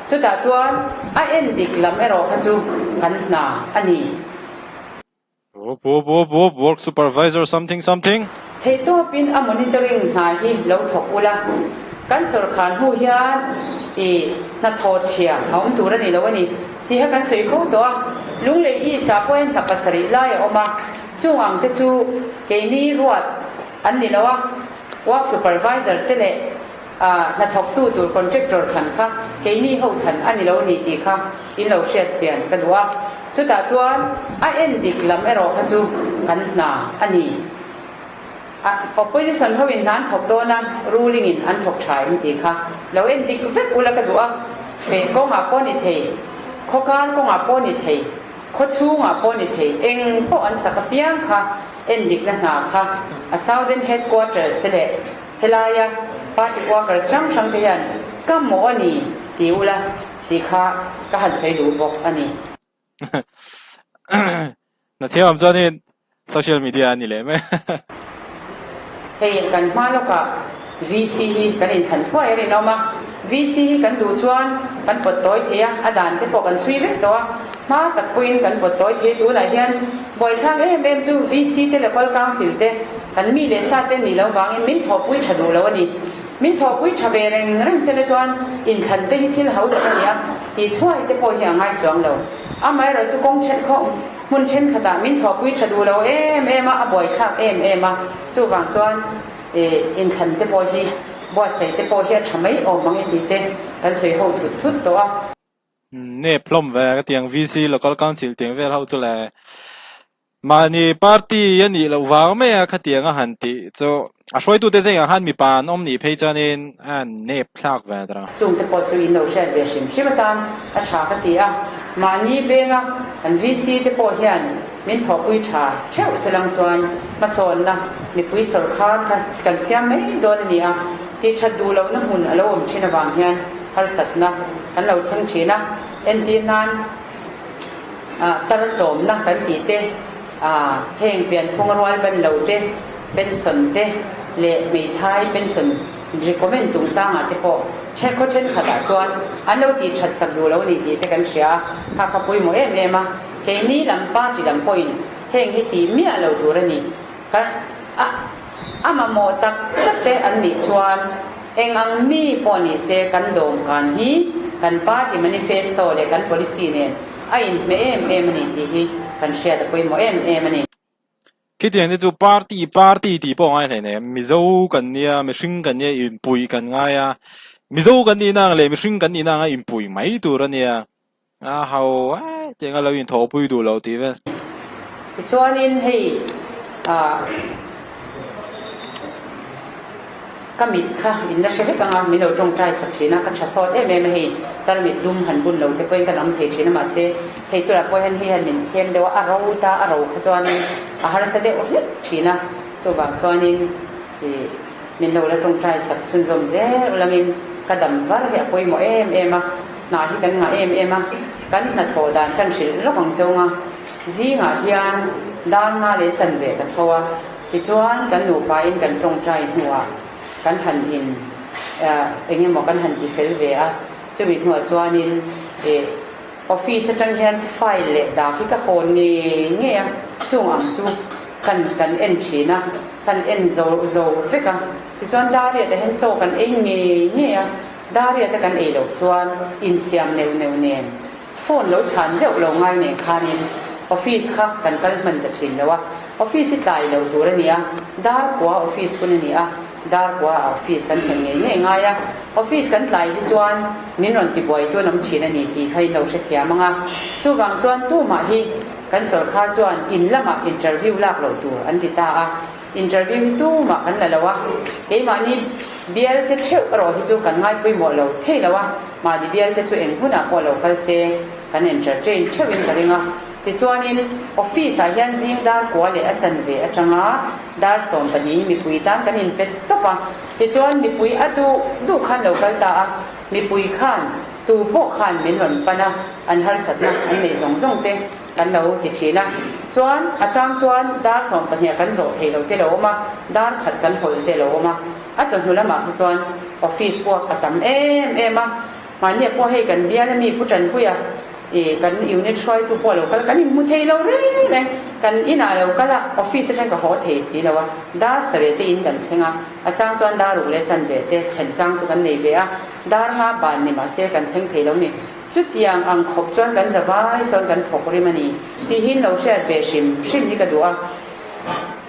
Speaker 2: chutah chuan a en dik lam erawh kha chu kan hna a ni.
Speaker 1: Whoop whoop whoop whoop work supervisor something something.
Speaker 2: Theihtawpin a monitoring hna hi lo thawk ula, kan sawrkhar hnu hian i hnathawh chhia a awm tur a ni lo a ni tih kha kan sawi fo tawh a, Lunglei East ah pawh hian hna pasarih lai a awm a, Chung ang te chu keini ruat an ni lo a, work supervisor te leh hnathawktu tur contractor thlan kha keini ho thlan a ni lo ni tih kha in lo hriat chian ka duh a, chutah chuan a en dik lam erawh kha chu kan hna a ni. Opposition ho in hna an thawk dawn a, ruling in an thawk tha em tih kha lo en dik vek ula ka duh a, feh kawngah pawh ni thei, khawkar kawngah pawh ni thei, Khaw chhungah pawh ni thei eng pawh an sak apiang kha endikna hna kha a Southern Headquarters te leh helaia party workers hrang hrang te hian ka mawh a ni ti ula tih kha ka han sawi duh bawk a ni.
Speaker 1: Na thiam chuanin Social media a ni leh mai.
Speaker 2: Hei kan hma lawkah VC hi kan inthan thuai a rinawm a. VC hi kan duh chuan kan pawt tawi thei a, a dan te pawh kan chhui vek tawh a, hma tak pawhin kan pawt tawi thei a, tunah hian buaithlak em em chu VC te Local Council te kan mi leh sa te nih loh vangin min thawhpui tha duh lo a ni. Min thawhpui tha ve reng reng sela chuan inthlan te hi thil ho tak a ni a, tih thuai te pawh hi a ngai chuang lo. Amaherawhchu kawng then khawh hmun thenkhatah min thawhpui tha duh lo em em a, a buaithlak em em a, chuvang chuan inthlan te pawh hi buatsaih te pawh hi a tha mai awm ang e tih te kan sawi ho thut thut tawh a.
Speaker 1: Nep hlawm ve ka tiang VC Local Council tiang vel ho chu le Mahni party a nih loh vang mai a khatiang a han tih chu a hruaitute zengah khan mipa an awm nih phei chuanin a nep thlak ve ta.
Speaker 2: Chungte pawh chu in lo hriat ve hrim hrim atan a tha ka ti a, mahni venga kan VC te pawh hian min thawhpui tha theuh selang chuan hmasawnna mipui sawrkhar kha kan siam mai dawn a ni a, tih that duh lohna hmun a lo awm thin avang hian harsatna kan lo thleng thin a, entir nan. Tar chawmna kan tih te, heng pianphung rual ban lo te, pension te leh hmeithai pension recommend chungchangah te pawh khaw thenkhatah chuan an lo tih that sak duh lo ni tih te kan hria a, kha kha pawimawh em em a, keini lam party lam pawhin heng hi tih miah lo tur a ni. Ka a a mamawh tak tak te an nih chuan eng ang mi pawh ni se kan dawmkan hi kan party manifesto leh kan policy nen a inhmeh em em a ni tih hi kan hriat a pawimawh em em a ni.
Speaker 1: Khitiang te chu party party tih pawh a ngai hleinem. Mizo kan nia, mihring kan nia, inpui kan ngai a. Mizo kan nihna ang leh mihring kan nihna anga inpui mai tur a nia. A ho ai tiang a lo inthawhpui duh lo tih vel.
Speaker 2: Tichuanin hei ah ka mit kha in la hre vek ang a, min lo tawngtai sak thin a, ka tha sawt em em a hei tarmit dum han bun lo te pawhin kan awm thei thin a mahse hei turah pawh hian hei hian min chhem deuh a, a ro ta a ro kha chuanin a harsa deuh hlek thin a, chuvang chuanin ih min lo la tawngtai sak chhunzawm zel ulangin ka dam var hi a pawimawh em em a. Hna hi kan ngah em em a, kan hnathawh dan kan hrilh lawk ang cheu nga. Zingah hian dar nga leh chanve ka tho a, tichuan kan nupain kan tawngtai hnuah kan han in eng emaw kan han ti fel ve a, chumi hnuah chuanin ih office atang hian file leh dak hi ka hawn ngei ngei a, chung ang chu kan kan en thin a, kan en zo zo vek a, tichuan dar riatah hian chaw kan ei ngei ngei a. Dariate kan ei loh chuan insiam neuh neuh nen phone lo chhan zeuh lo ngai nen khanin office kha kan kal hman ta thin lo a, office hi tlai lo tur a ni a, dar kua office hun a ni a, dar kua ah office kan thlen ngei ngei ngai a, office kan tlai hi chuan min rawn tibuai tu an awm thin a ni tih kha in lo hrethiam ang a, chuvang chuan tumah hi kan sawrkhar chuan in lamah interview lak loh tur an ti ta a. Interview hi tumah kan la lo a, keimahni bial te theuh erawh hi chu kan ngaipawimawh lo thei lo a, mahni bial te chu eng hunah pawh lo kal se kan entertain theuhin ka ring a. Tichuanin office ah hian zing dar kua leh a chanve atanga dar 12 hi mipui tan kan inpet tawp a, tichuan mipui a duh duh khan lo kal ta a, mipui khan tu pawh khan min rawn pan a, an harsatna an neih zawng zawng te Kan lo ti thin a, chuan a chang chuan dar 12 kan zawh thei lo te lo awm a, dar khat kan hawlh te lo awm a, a chawhnu lamah kha chuan office work a tam em em a, mahni pawh hei kan bial ami Pu Tanpuia ih kan unit hruaitu pawh lo kal kan inhmu thei lo reng reng, kan inah lo kal a, office atang ka haw thei si lo a, dar sareh te in kan thleng a, a chang chuan dar ruk leh chanve te thlen chang chu kan nei ve a, dar nga ban ni mahse kan thleng thei lo ni. Chutiang ang khawp chuan kan zavai sawn kan thawk rim a ni tih hi lo hriat ve hrim hrim hi ka duh a,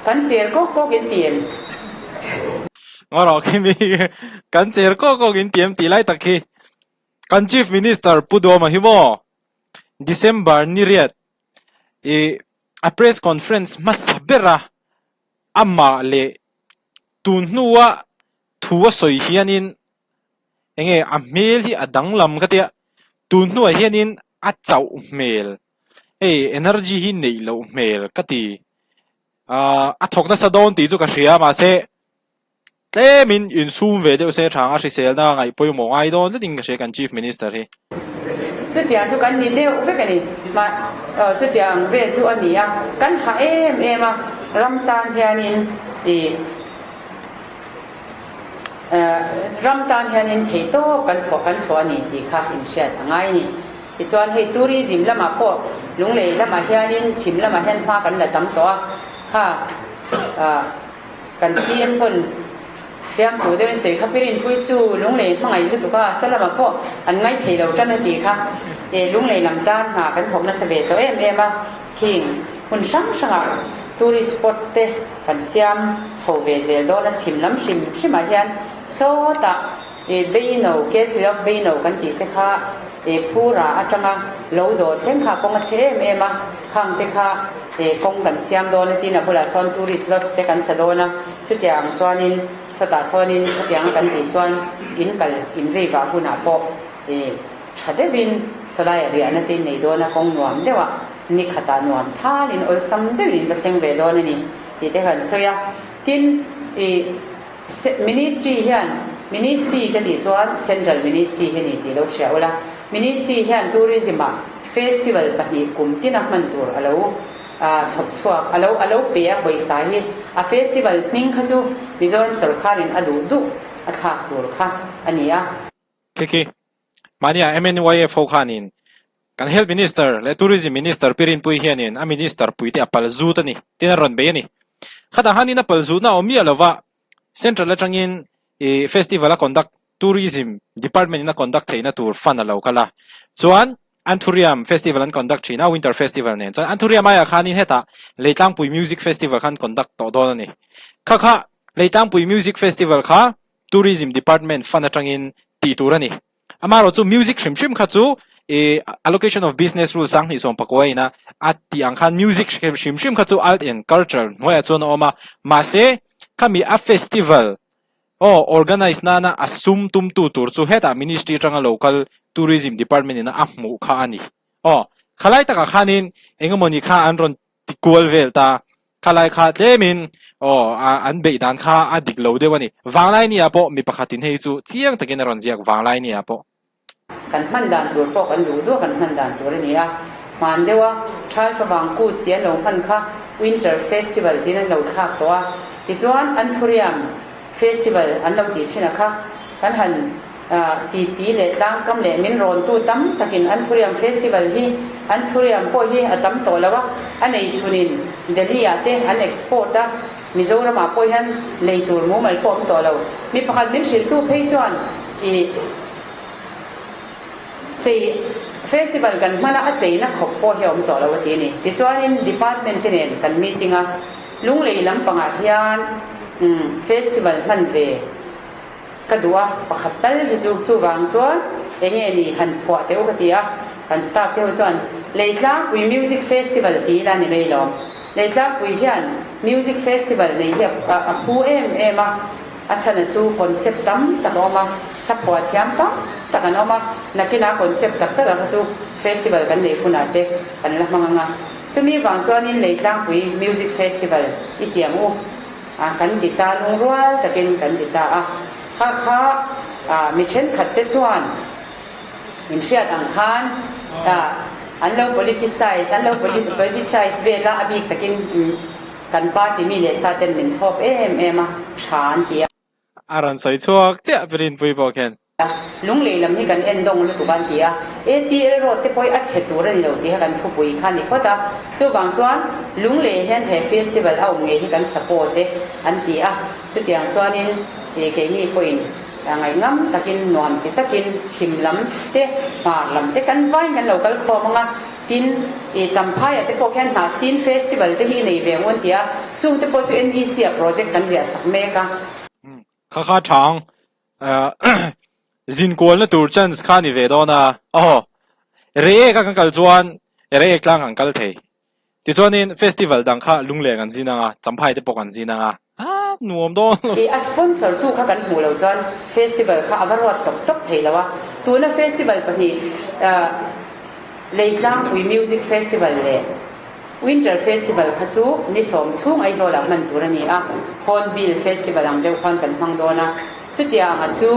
Speaker 2: kan cher kawk kawk in ti em?
Speaker 1: Ngaw khi mi kan cher kawk kawk in ti em tih lai tak hi kan Chief Minister Pu Duhoma hi maw December ni riat i a press conference hmasa bera amah leh tun hnua thu a sawi hianin Enge a hmel hi a danglam ka tia, tun hnuah hianin a chauh hmel, hei energy hi neih loh hmel ka ti. Ahh a thawk nasa dawn tih chu ka hria mahse tlemin insum ve deuh se thang a hriselna ngaih pawimawh ngai dawn tlatin ka hria kan Chief Minister hi.
Speaker 2: Chutiang chu kan ni deuh vek a ni. Mah chutiang vel chu a ni a, kan hah em em a, ram tan hianin ih. Ram tan hianin theihtawp kan thawh kan chhuah a ni tih kha inhriat a ngai a ni. Tichuan hei tourism lamah pawh Lunglei lamah hianin chhim lamah hian hma kan la tam tawh a, kha kan CM pawn fiamthu deuhin sawi kha Pirinpui chu Lunglei hmangaih lutuk a, sa lamah pawh an ngaih thei lo tan a tih kha. Lunglei lam tan hna kan thawk nasa ve tawh em em a, khing hmun hrang hrangah tourist spot te kan siam chho ve zel dawn a, chhim lam hrim hrimah hian sawtah Beino, Castle of Beino kan tih te kha Phura atanga lo dawh thleng kha kawng a chhe em em a, khang te kha kawng kan siam dawn a tin a bulah chuan tourist lodge te kan sa dawn a, chutiang ang chuanin sawtah sawnin khatiang a kan tih chuan in kal in vei vah hunah pawh tha deuhin sawlai a riahna te in nei dawn a, kawng nuam deuhah ni khatah nuam thalin awlsam deuhin in va thleng ve dawn a ni tih te kan sawi a, tin ih. Ministry hian, Ministry ka tih chuan Central Ministry hi ni tih lo hria ula, Ministry hian Tourism ah Festival pahnih kum tina hman tur a lo chhawp chhuak, a lo a lo pe a pawisa hi a Festival hming kha chu Mizoram sawrkharin a duh duh a thlak tur kha a ni a.
Speaker 1: Khi khi, mahnia MNYF ho khanin kan Health Minister leh Tourism Minister Pi Rinpuii hianin a Minister puite a pal zut a ni tin a rawn bei a ni. Khatah hanin a pal zutna a awm miah lova, Central atangin i festival a conduct Tourism Department in a conduct theihna tur fund a lo kal a, chuan Anthurium Festival an conduct thin a, Winter Festival nen chuan Anthurium aiah khanin hetah Leitlangpui Music Festival khan conduct tawh dawn a ni. Kha kha Leitlangpui Music Festival kha Tourism Department fund atangin tih tur a ni. Amaherawh chu music hrim hrim kha chu i Allocation of Business Rules sanghnih sawm pakua ina a tih ang khan music hrim hrim kha chu Art and Culture hnuaiah chuan a awm a, mahse khami a festival aw organize nana a sum tumtu tur chu hetah Ministry atanga lo kal Tourism Department ina a hmuh kha a ni. Aw khalai takah khanin engemawni kha an rawn ti kual vel ta. Khalai kha tlemin aw an beih dan kha a dik lo deuh a ni. Vanglai nia pawh mi pakhatin hei chu chiang takin a rawn ziak vanglai nia pawh.
Speaker 2: Kan hman dan tur pawh kan duh duh a kan hman dan tur a ni a. Hman deuh a Thal Favang Kut tih an lo hman kha Winter Festival tiin an lo thlak tawh a. Tichuan Anthurium Festival an lo tih thin a kha kan han Titi leh tlangkam leh min rawntu tam takin Anthurium Festival hi Anthurium pawh hi a tam tawh lo a, a nei chhunin Delhi ah te an export a, Mizoram ah pawh hian lei tur mumal pawh awm tawh lo. Mi pakhat min hrilhtu phei chuan i chei Festival kan hman a, a cheina khawp pawh hi a awm tawh lo a ti a ni. Tichuanin Department te nen kan meeting a, Lunglei lampangah hian Festival hman ve Ka duh a, pakhat tal hi chu chuvang chuan enge ni han phuah teh u ka ti a, kan staff te ho chuan Leitlangpui Music Festival ti ila ni mai lawm. Leitlangpui hian Music Festival nei hi a phu em em a, a chhana chu concept tam tak a awm a, hla phuah thiam tam tak an awm a, nakinah concept tak tak ah kha chu festival kan neih hunah te kan la hmang ang a, chumi vang chuanin Leitlangpui Music Festival i ti ang u. A kan ti ta lungrual takin kan ti ta a, kha kha mi thenkhat te chuan min hriat ang khan an lo politicize, an lo politicize vel a, a bik takin kan party mi leh sa ten min thlawp em em a, tha an ti a.
Speaker 1: A rawn sawi chhuak chiah Rinpuii pawh khian.
Speaker 2: Lunglei lam hi kan en dawng lutuk a an ti a, ATL road te pawh hi a chhe tur a ni lo tih kha kan thupui kha a ni phawt a, chuvang chuan Lunglei hian he festival a awm ngei hi kan support e an ti a, chutiang chuanin keini pawhin ngaihngam takin nuam ti takin chhim lam te hmar lam te kan vaiin kan lo kal khawm ang a, tin Champhaiah te pawh khian Hnahsin festival te hi nei ve ang u an ti a, chung te pawh chu NEC ah project kan ziah sak mek a.
Speaker 1: Kha kha thang Zin kualna tur chance kha ni ve dawn a, aw Reiek a kan kal chuan Reiek tlang kan kal thei. Tichuanin festival dang kha Lungleng an zin ang a, Champhai te pawh kan zin ang a, a nuam dawn lo.
Speaker 2: A sponsor tu kha kan hmuh loh chuan festival kha a va ruat tawp tawp thei lo a, tuna festival pahnih Leitlangpui Music Festival leh Winter Festival kha chu ni sawm chhung Aizawlah hman tur a ni a, Hornbill Festival ang deuh khan kan hmang dawn a, chutianga chu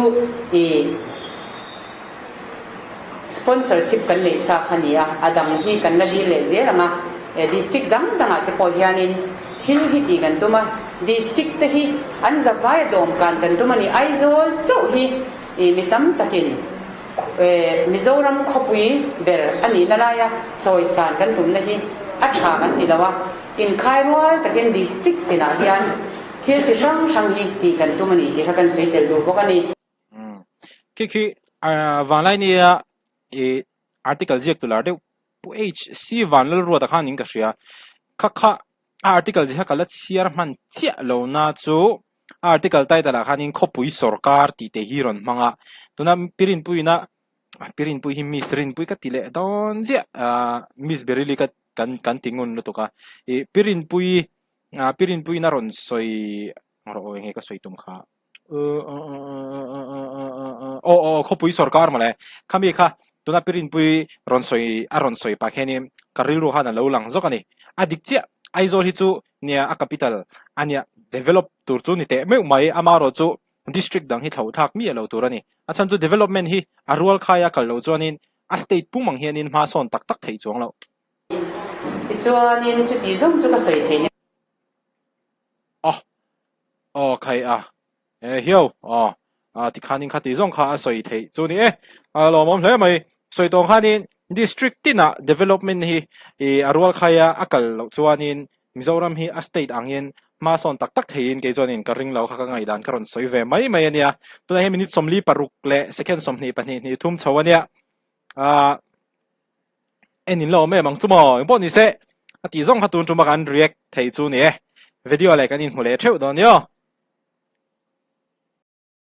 Speaker 2: i sponsorship kan neih sa kha a ni a, a dang hi kan la dil leh zel ang a, District dang dangah te pawh hianin Thil hi tih kan tum a, District te hi an zavaia dawmkan kan tum a ni. Aizawl chauh hi mi tam takin Mizoram khawpui ber a nihna laia chawisan kan tumna hi a tha kan ti lo a, inkhai rual takin District tinah hian thil chi hrang hrang hi tih kan tum a ni tih kha kan sawi tel duh bawk a ni.
Speaker 1: Khi khi vanglai nia i article ziak tu lar deuh Pu HC Vanlalruata khan in ka hria. Kha kha a article ziha ka la chhiar hman chiah lo na chu a article title ah khanin khawpui sawrkar tih te hi rawn hmang a. Tuna Pirinpuiina Pirinpui hi Miss Rinpui ka ti leh dawn chiah ah Miss Berili ka kan kan ti ngun lutuk a. Ih Pirinpui ah Pirinpuiina rawn sawi rawh aw enge ka sawi tum kha. Aw aw khawpui sawrkar mawle khami kha tuna Pirinpui rawn sawi a rawn sawi pah khianin ka rilru khan a lo lang zawk a ni. A dik chiah Aizawl hi chu nia a capital a nia develop tur chu ni teh meuh mai amaherawh chu district dang hi thlo thlak miah lo tur a ni. A chhan chu development hi a rual khai a kal loh chuanin a state pum ang hianin hma sawn tak tak theih chuang loh.
Speaker 2: Tichuanin chuti zawng chu ka sawi thei ni.
Speaker 1: Aw aw khai a e hiau aw a tikhanin kha tih zawng kha a sawi theih chu ni e a lawmawm hle mai sawi tawng khanin district tinah development hi i a rual khai a a kal loh chuanin Mizoram hi a state angin hma sawn tak tak theiin kei chuanin ka ring lo kha ka ngaihdan ka rawn sawi ve mai mai ania tunah hian minute 46 leh second 22 hnih thum chho ania a En in la awm em ang chu maw? Engpawh ni se, a tih zawng kha tun ṭuma kan react thei chu ni e. Video leh kan inhmu leh ṭheuh dawn nia.